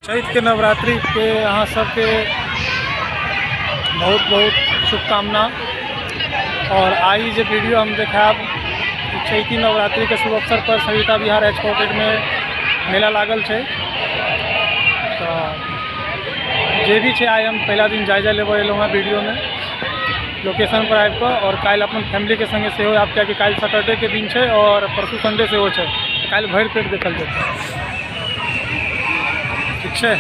चैत के नवरात्रि के अहाँ सबके बहुत बहुत शुभकामना। और आई जे वीडियो हम देखायब चैती नवरात्रि के शुभ अवसर पर सरिता विहार एच पॉकेट में मेला लागल छै। तो जे भी छै आइ हम पहला दिन जायजा लेबऽ एलहुँ हँ वीडियो में लोकेशन पर आबि कऽ। और काल्हि अपन फैमिली के संगे सेहो आयब, कियाकि काल्हि सैटरडे के दिन छै और परसू संडे सेहो छै, काल्हि भरि पेट देखल जेतै। ठीक छै,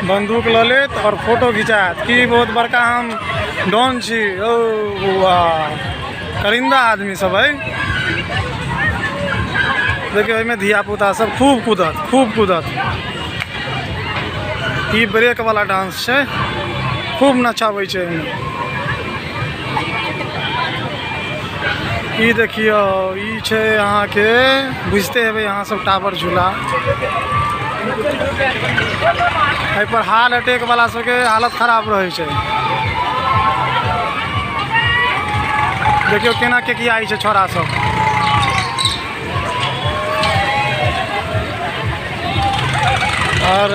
बंदूक लऽ लेत और फोटो घिचायत कि बहुत बड़का हम डॉन छी। ओ बौआ करिंदा आदमी सब है। देखियौ एहिमे धिया पुता सब खूब कूदत, खूब कूदत। ई ब्रेक वाला डांस छै, खूब नचाबै छै एहिमे। ई देखियौ ई छै अहाँके, बुझते हेबै अहाँ सब टावर झूला। एहि पर हार्ट अटैक वाला सबके हालत खराब रहै छै। देखियौ केना के किया छै छोरा सब। और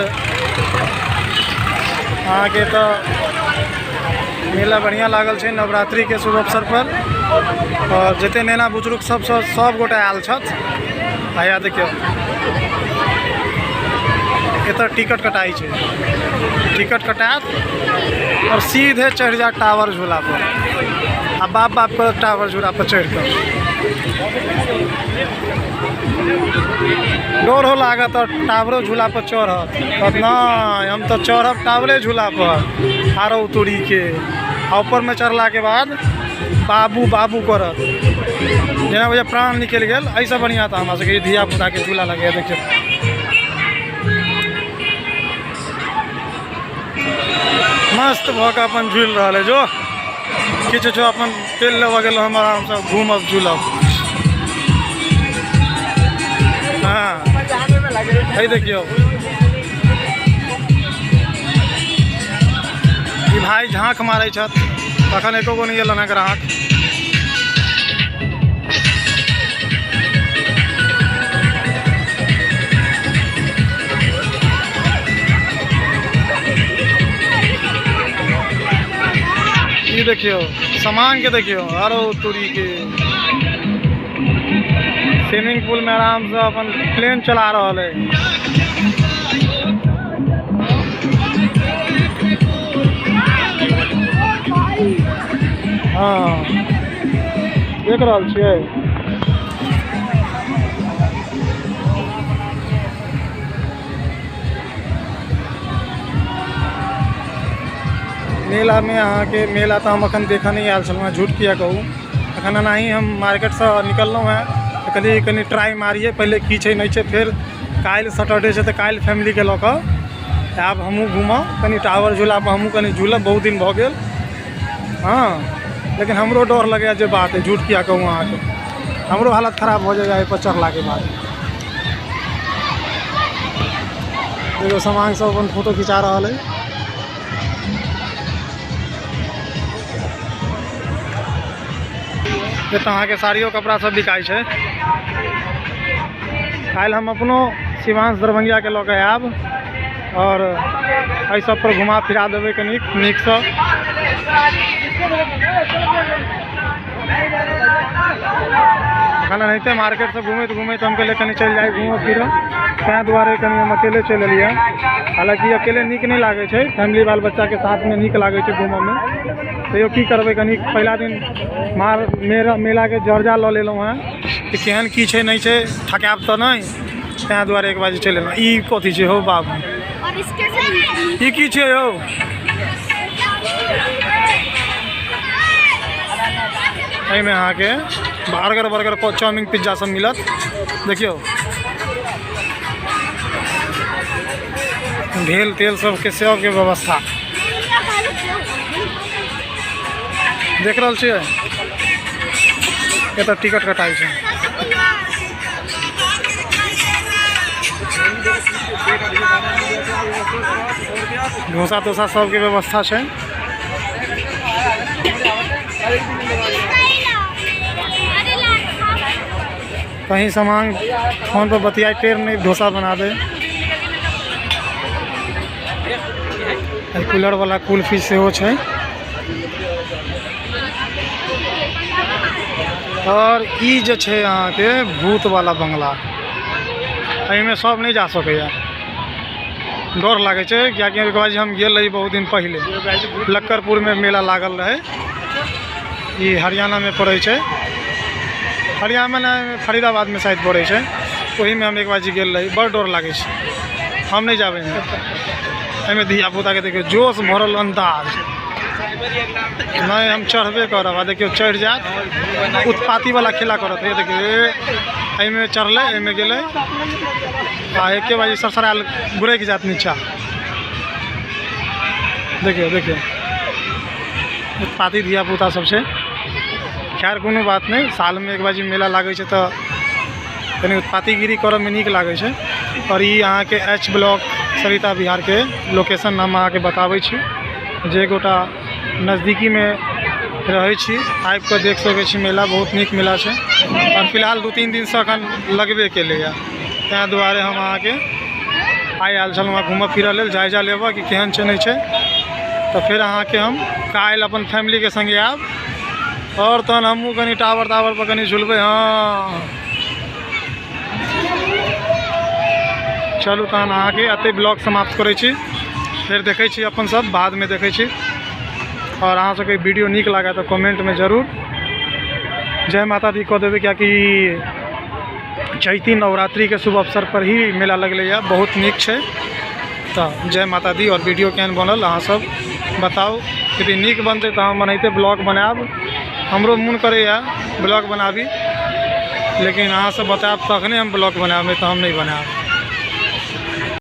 अहाँके तऽ मेला बढ़िआँ लागल छै नवरात्रिके शुभ अवसर पर। और जते नेना बुजुर्ग सब सब गोटा आयल छथि। आया देखियौ एतऽ टिकट कटाइ छै, टिकट कटायत और सीधे चढ़ि जायत टावर झूला पर। आ बाप बाप के टावर झूला पर चढ़ि कऽ डर हो लागत और टावरो झूला पर चढ़त। कहत नहि हम तऽ चढ़ब टावरे झूला पर आरो तोरी के। आ ऊपर में चढ़ला के बाद बाबू बाबू करत, जेना बुझाय प्राण निकलि गेल। एहिसँ बढ़िआँ तऽ हमरा सबके धिया पुताके झूला लगैए। देखियौ मस्त भऽ कऽ अपन झूलि रहल है। जो किछु छौ अपन तेल लेबऽ गेलहुँ हम, आरामसँ घूमब झूलब। हँ है देखियौ ई भाई झाँक मारै छथि, तखन एको गो नहि एलन हँ ग्राहक। ई देखियौ सामान के देखियौ, आरो तोरी के स्विमिंग पूल में आराम से अपन प्लेन चला रहल है। हाँ देख रहल छियै। मेला में अहाँके मेला तऽ हम अखन देखऽ नहि आयल छलहुँ हँ, झूठ किया कहू। अखन एनाही हम मार्केटसँ निकललहुँ हँ तऽ कहलियै कनि ट्राई मारियै पहिले की छै नहि छै। फेर काल्हि सैटरडे छै तऽ काल्हि फैमिलीके लऽ कऽ आयब हमहूँ घूमऽ, कनि टावर झूलापर हमहूँ कनि झूलब, बहुत दिन भऽ गेल। हँ लेकिन हमरो डर लगैए जे बात है, झूठ किया कहू अहाँके, हमरो हालत खराब भऽ जाइए एहिपर चढ़लाके बाद। एगो सामान सब अपन फोटो खिंचा रहल है। एतऽ अहाँके साड़ियो कपड़ा सब बिकाइ छै। काल्हि हम अपनो शिवांश दरभंगियाके लऽ कऽ आयब और एहि सब पर घुमा फिरा देबै कनिक नीकसँ। एखन एनाहिते मार्केटसँ घुमैत घुमैत हम कहलियै कनि चलि जाइ घूमऽ फिरऽ, ताहि दुआरे कनि हम अकेले चलि एलियै। हालाँकि अकेले नीक नहि लागै छै, फैमिली बाल बच्चाके साथमे नीक लागै छै घूमऽमे। तैयो की करबै, कनि पहिला दिन मेलाके जर्जा लऽ लेलहुँ हँ कि केहन की छै नहि छै, थकायब तऽ नहि, ताहि दुआरे एक बार चलि एलहुँ। ई कथी छै हौ बाबू, ई की छै हौ? एहिमे अहाँके बर्गर बर्गर चाउमिन पिज्जा सब मिलत। देखियौ भेल तेल सबके सबके व्यवस्था देख रहल छियै। एतऽ टिकट कटाइ छै। डोसा तोसा सबके व्यवस्था छै। कहीं सामान फोन पर बतियाई टेर नहीं डोसा बना दे। कुल्हड़ वाला कुल्फी सेहो छै। और ई जे छै अहाँके भूत वाला बंगला, एहिमे सब नहि जा सकैया, डर लागै छै। कियाकि एक बार हम गेल रही बहुत दिन पहिले, लक्कड़पुर में मेला लागल रहे, ई हरियाणा में पड़ै छै, हरियाणा में फरीदाबाद में शायद पड़ै छै, ओहिमे हम एक बार गेल रही, बड़ डर लागै छै, हम नहीं जाबे एहिमे। धिया पुता के देखियौ जोश भरल अंदाज, नहीं हम चढ़बे करब। आ देखियौ चढ़ि जायत, उत्पाती वाला खेला करत। हे देखियौ एहिमे चढ़लै, एहिमे गेलै, आ एके बार सरसरायल गुरकि जायत नीचा। देखियौ देखियौ उत्पाती धिया पुता सब छै। खैर कोनो बात नहीं, साल में एक बार मेला लागै छै तऽ कनि उत्पातीगिरी करऽमे नीक लागै छै। और ई अहाँके एच ब्लॉक सरिता विहार के लोकेशन हम अहाँके बताबै छी, जे गोटा नजदीकीमे रहै छी आबि कऽ देख सकै छी मेला, बहुत नीक मेला छै। और फिलहाल 2-3 दिनसँ एखन लगबे केलैए, ताहि दुआरे हम अहाँके आइ आयल छलहुँ हँ घूमऽ फिरऽ लेल, जायजा लेबऽ कि केहन छै नहि छै। तऽ फेर अहाँके हम काल्हि अपन फैमिलीके सङ्गे आयब, और तहन हमहूँ कनि टावर तावर पर कनि झुलबै। हँ चलू तहन अहाँके एतै ब्लॉग समाप्त करै छी, फेर देखै छी अपन सब बादमे देखै छी। और अहाँ सबके वीडियो नीक लागै तऽ कमेंटमे जरूर जय माता दी कऽ देबै, कियाकि चैती नवरात्रिके शुभ अवसर पर ही मेला लगलैए, बहुत नीक छै। तऽ जय माता दी। और वीडियो केहन बनल अहाँ सब बताउ, यदि नीक बनतै तऽ हम एनाहिते ब्लॉग बनायब, हमरो मोन करैए ब्लॉग बनाबी, लेकिन अहाँ सब बतायब तखने हम ब्लॉग बनायब, नहीं तऽ हम नहीं बनायब।